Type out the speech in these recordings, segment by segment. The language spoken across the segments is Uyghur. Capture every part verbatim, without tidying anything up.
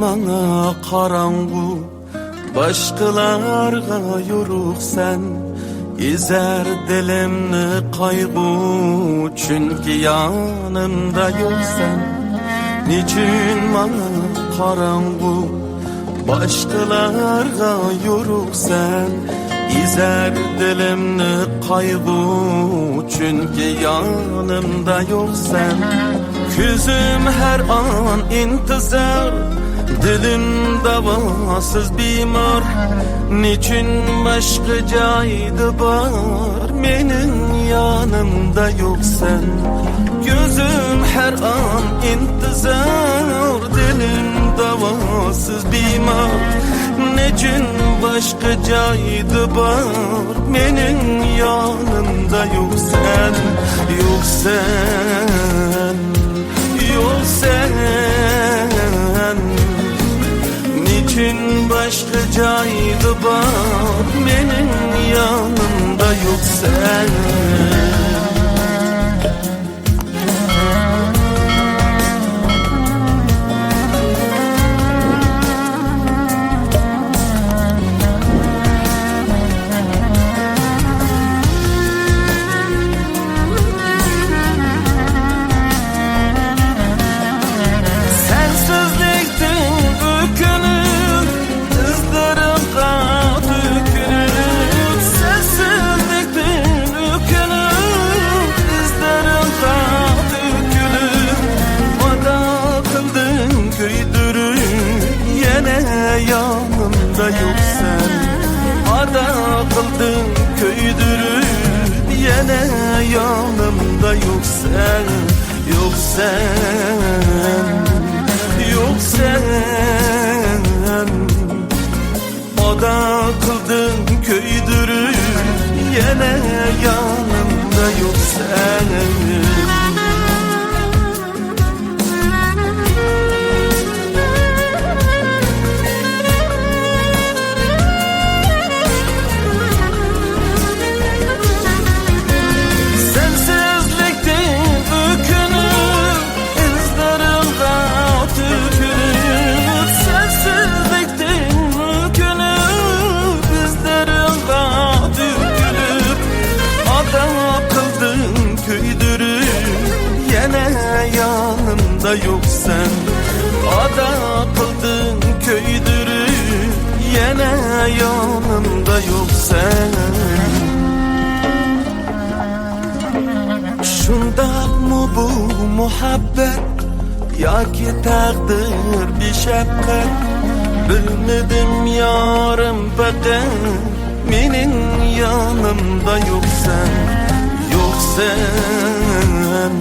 ماڭا قاراڭغۇ، باشقىلارغا يورۇقسەن. ئېزەر دىلىمنى قايغۇ، چۈنكى يانىمدا يوقسەن. نېچۈن ماڭا قاراڭغۇ، باشقىلارغا يورۇقسەن؟ ئېزەر دىلىمنى قايغۇ، چۈنكى يانىمدا يوقسەن. كۆزۈم ھەر ئان ئىنتىزار، دىلىم داۋاسىز بىمار. نېچۈن باشقا جايدا بار، مېنىڭ يانىمدا يوقسەن؟ كۆزۈم ھەر ئان ئىنتىزار، دىلىم داۋاسىز بىمار. نېچۈن باشقا جايدا بار، مېنىڭ يانىمدا يوقسەن، يوقسەن، يوقسەن. نېچۈن باشقا جايدا بار، مېنىڭ يانىمدا يوقسەن؟ سەنسىزلىكتىن ئۆكۈنۈپ، ئىزلىرىڭغا تۆكۈلۈپ، سەنسىزلىكتىن ئۆكۈنۈپ، ئىزلىرىڭغا تۆكۈلۈپ، ئادا قىلدىڭ كۆيدۈرۈپ، يەنە يانىمدا يوقسەن. ئادا قىلدىڭ كۆيدۈرۈپ، يەنە يانىمدا يوقسەن، يوقسەن، يوقسەن. ئادا قىلدىڭ كۆيدۈرۈپ، يەنە يانىمدا يوقسەن. سەنسىزلىكتىن ئۆكۈنۈپ، ئىزلىرىڭغا تۆكۈلۈپ، سەنسىزلىكتىن ئۆكۈنۈپ، ئىزلىرىڭغا تۆكۈلۈپ، ئادا قىلدىڭ كۆيدۈرۈپ، يەنە يانىمدا يوقسەن. ئادا قىلدىڭ كۆيدۈرۈپ، يەنە يانىمدا يوقسەن. شۇنداقمۇ بۇ مۇھەببەت، ياكى تەقدىر بىشەپقەت؟ بىلمىدىم يارىم، پەقەت مېنىڭ يانىمدا يوقسەن، يوقسەن،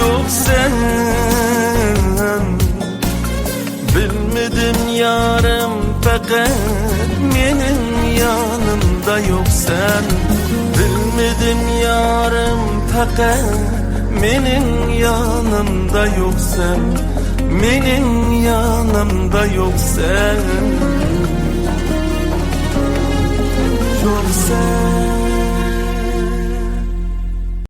يوقسەن. بىلمىدىم يارىم، پەقەت مېنىڭ يانىمدا يوقسەن. بىلمىدىم يارىم، پەقەت مېنىڭ يانىمدا يوقسەن، مېنىڭ يانىمدا يوقسەن، يوقسەن.